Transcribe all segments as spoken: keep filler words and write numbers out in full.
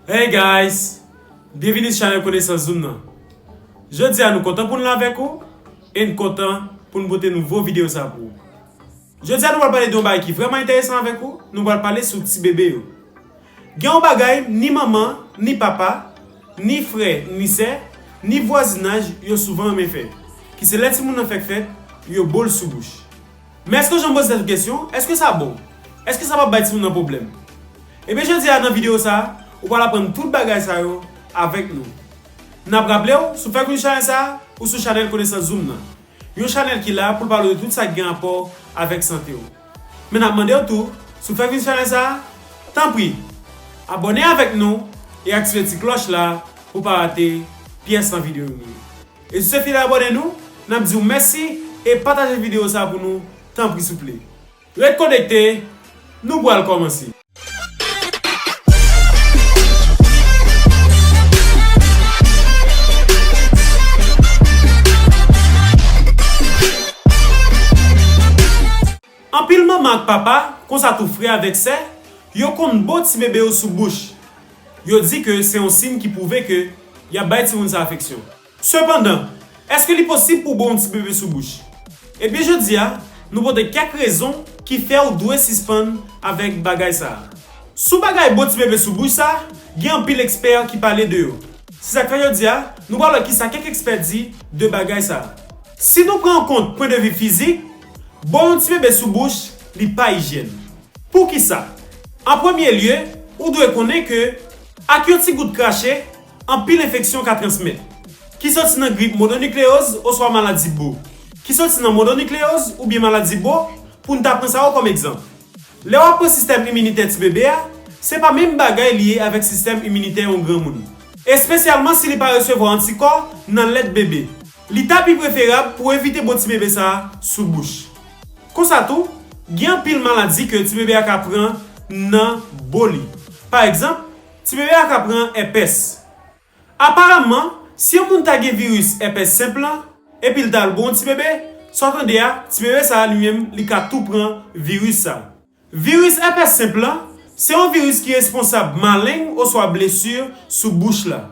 Hey guys! Byenvini sou chanèl Konesans Zoom nan. Jodi a nou kontan pou n la avèk ou e n kontan pou n pote nouvo videyo sa pou ou. Jodi a nou pral pale de yon bagay ki vrèman enteresan avèk ou, nou pral pale sou ti bebe yo. Gen yon bagay ni manman, ni papa, ni frè, ni sè, ni vwazinaj yo souvan renmen fè, ki se lè timoun nan fèk fèt, yo bo l sou bouch. Men èske w janm poze tèt ou kesyon, èske sa bon? Èske sa p ap bay timoun nan pwoblèm? Ebyen jodi a nan videyo sa, ou pral aprann tout bagay sa yo avèk nou. N ap raple w, si w fèk vin sou chanèl sa, ou sou chanèl Konesans Zoom nan. Yon chanèl ki la pou l pale w de tout sa k gen rapò avèk sante w. Men n ap mande w tou, si w fèk vin sou chanèl sa, tanpri, abòne avèk nou e aktive ti klòch la pou w pa rate pyès nan videyo nou yo. E si w se fidèl abòne nou, n ap di w mèsi e pataje videyo sa pou nou, tanpri souple. Ret konekte, nou pral kòmanse. Anpil manman ak papa, konsa tou frè avèk sè, yo konn bo ti bebe yo sou bouch. Yo di ke se yon siy ki pwouve ke y ap bay timoun sa afeksyon. Sepandan, èske li posib pou w bo yon ti bebe sou bouch? Ebyen jodi a, nou pote kèk rezon ki fè w dwe sispann avèk bagay sa a. Sou bagay bo ti bebe sou bouch sa, gen anpil ekspè ki pale de yo. Se sa k fè jodi a, nou pral wè kisa kèk ekspè di de bagay sa a. Si nou pran an kont pwen de vi fizik, bo yon ti bebe sou bouch, li pa ijyèn. Poukisa? An premye lye, ou dwe konnen ke ak yon ti gout krache, anpil enfeksyon ka transmèt, ki soti nan grip mononikleyoz oswa maladi bo, ki soti nan mononikleyoz oubyen maladi bo, pou n ta pran sa yo kòm egzanp. Lè w ap pran sistèm iminitè ti bebe a, se pa menm bagay li ye avèk sistèm iminitè yon granmoun, espesyalman si li pa resevwa antikò nan lèt bebe. Li ta pi preferab pou w evite bo ti bebe sa a sou bouch. Konsa tou, gen anpil maladi ke ti bebe a ka pran nan bo li. Pa egzanp, ti bebe a ka pran èpès. Aparamman, si yon moun ta gen viris èpès senp lan, epi l t al bo yon ti bebe, sa w tande a, ti bebe sa a li menm, li ka tou pran viris sa a. Viris èpès senp lan, se yon viris ki responsab maleng oswa blesi sou bouch la.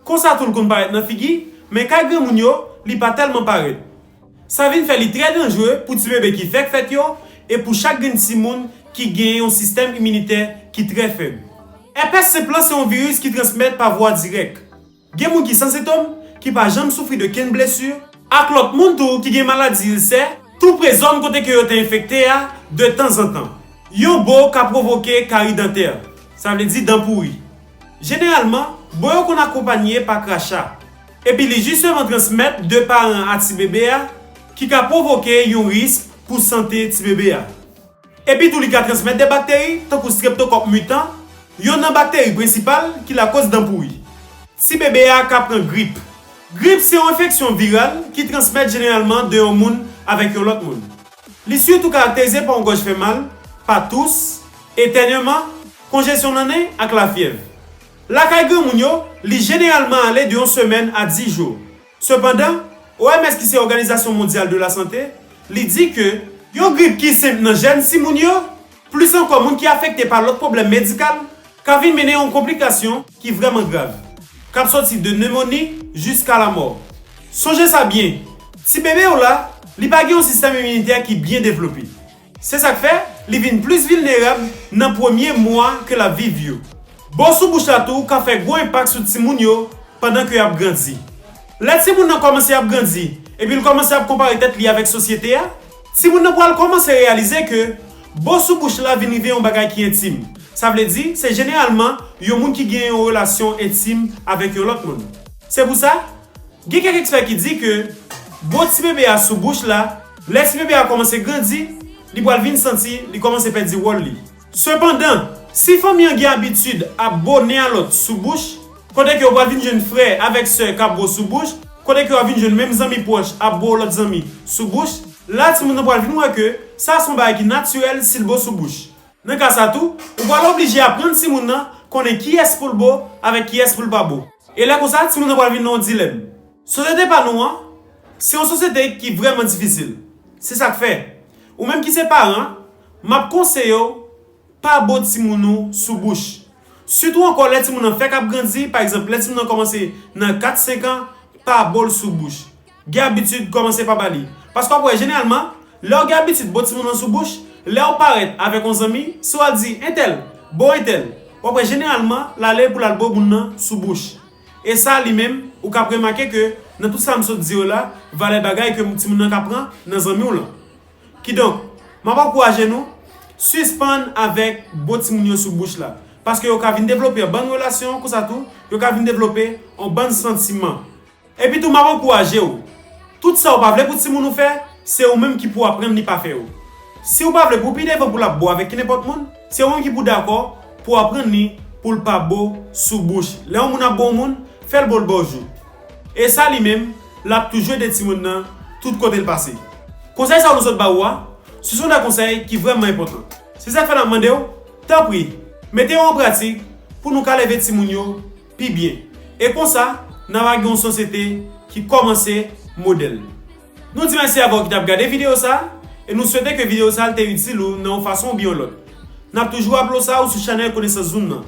Konsa tou l konn parèt nan figi, men kay granmoun yo, li pa tèlman parèt. Sa vin fè li trè danjere pou ti bebe ki fèk fèt yo e pou chak grenn timoun ki gen yon sistèm iminitè ki trè fèb. Èpès senp lan se yon viris ki transmèt pa vwa dirèk. Gen moun ki san sentòm, ki pa janm soufri de kenn blesi, ak lòt moun tou ki gen maladi ilsè, tou pre zòn kote ke yo te enfekte a de tanzantan. Yon bo ka pwovoke kari dantè, sa vle di dan pouri. Jeneralman, bo yo konn akonpanye pa kracha, epi li jisteman transmèt de paran a ti bebe a, ki ka pwovoke yon risk pou sante ti bebe a. Epi tou li ka transmèt de bakteri, tankou streptokòk mitan, yonn nan bakteri prensipal ki lakoz dan pouri. Ti bebe a ka pran grip. Grip se yon enfeksyon viral ki transmèt jeneralman de yon moun avèk yon lòt moun. Li sitou karakterize pa yon gòj fè mal, pa tous, etènyeman, konjesyon nan nen ak lafyèv. Lakay granmoun yo, li jeneralman ale de yon semèn a dis jou. Sepandan, O M S ki se Òganizasyon Mondyal de Lasante, li di ke yon grip ki senp nan jèn timoun yo, plis ankò moun ki afekte pa lòt pwoblèm medikal, ka vin mennen yon konplikasyon ki vrèman grav, k ap soti de nemoni jiska lamò. Sonje sa byen, ti bebe w la, li pa gen yon sistèm iminitè ki byen devlope. Se sa k fè li vin plis vilnerab nan premye mwa ke l ap viv yo. Bo sou bouch la tou ka fè gwo enpak sou timoun yo pandan ke y ap grandi. Lè timoun nan kòmanse ap grandi, epi l kòmanse ap konpare tèt li avèk sosyete a, timoun nan pral kòmanse reyalize ke bo sou bouch la vin rive yon bagay ki entim. Sa vle di, se jeneralman yon moun ki gen yon relasyon entim avèk yon lòt moun. Se pou sa, gen kèk ekspè ki di ke bo ti bebe a sou bouch la, lè ti bebe a kòmanse grandi, li pral vin santi li kòmanse pèdi wòl li. Sepandan, si fanmi an gen abitid ap bo nen a lòt sou bouch, kote ke w pral vin jwenn frè avèk sè k ap bo sou bouch, kote ke w ap vin jwenn menm zanmi pwòch ap bo lòt zanmi sou bouch, la timoun nan pral vin wè ke sa se yon bagay ki natirèl si l bo sou bouch. Nan ka sa tou, ou pral oblije aprann timoun nan konnen kiyès pou l bo avèk kiyès pou l pa bo. E lè konsa, timoun nan pral vin nan yon dilèm. Sosyete pa nou an, se yon sosyete ki vrèman difisil. Se sa k fè, ou menm ki se paran, m ap konseye w pa bo timoun ou sou bouch. Sitou ankò lè timoun nan fèk ap grandi, pa egzanp, lè timoun nan kòmanse nan kat, senk an, pa bo l sou bouch. Gen abitid, kòmanse pa ba li. Paske w ap wè, jeneralman, lè w gen abitid bo timoun nan sou bouch, lè w parèt avèk yon zanmi, si w al di, "Entèl, bo entèl," w ap wè, jeneralman, l ale pou l al bo moun nan sou bouch. E sa, li menm, ou ka remake ke nan tout sa m sot di yo la, valè bagay ke timoun nan ka pran nan zanmi w lan. Kidonk, m ap ankouraje nou, sispann avèk bo timoun yo sou bouch la. Paske yo ka vin devlope yon bann relasyon, konsa tou, yo ka vin devlope yon bann santiman. Epi tou, m ap ankouraje w. Tout sa ou pa vle pou timoun ou fè, se ou menm ki pou aprann li pa fè yo. Si ou pa vle pou pi devan pou l ap bo avèk nenpòt moun, se ou menm ki pou dakò pou aprann li pou l pa bo sou bouch. Lè yon moun ap bo yon moun, fè l bo l bò jou. E sa li menm, l ap toujou ede timoun nan tout kote l pase. Konsèy sa yo nou sot ba ou a, se yon de konsèy ki vrèman enpòtan. Se sa k fè n ap mande w, tanpri, mete yo an pratik pou nou ka leve timoun yo pi byen. E konsa, n ap gen yon sosyete ki kòmanse modèl. Nou di mèsi avè w ki t ap gade videyo sa, e nou swete ke videyo sa te itil ou nan yon fason oubyen yon lòt. N ap toujou raple w sa ou sou chanèl Konesans Zoom nan.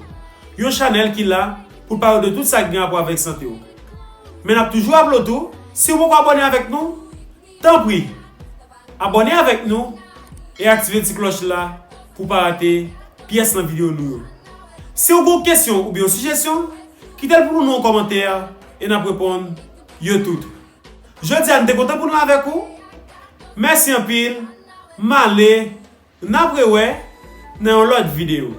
Yon chanèl ki la pou l pale w de tout sa ki gen rapò avèk sante w. Men n ap toujou raple w tou, si w poko abòne avèk nou, tanpri, abòne avèk nou e aktive ti klòch la pou w pa rate pyès nan videyo nou yo. Si w gen yon kesyon oubyen yon sijesyon, kite l pou nou nan yon kòmantè e n ap reponn yo tout. Jodi a, n te kontan pou n la avèk ou. Mèsi anpil. M ale. N ap rewè nan yon lòt videyo.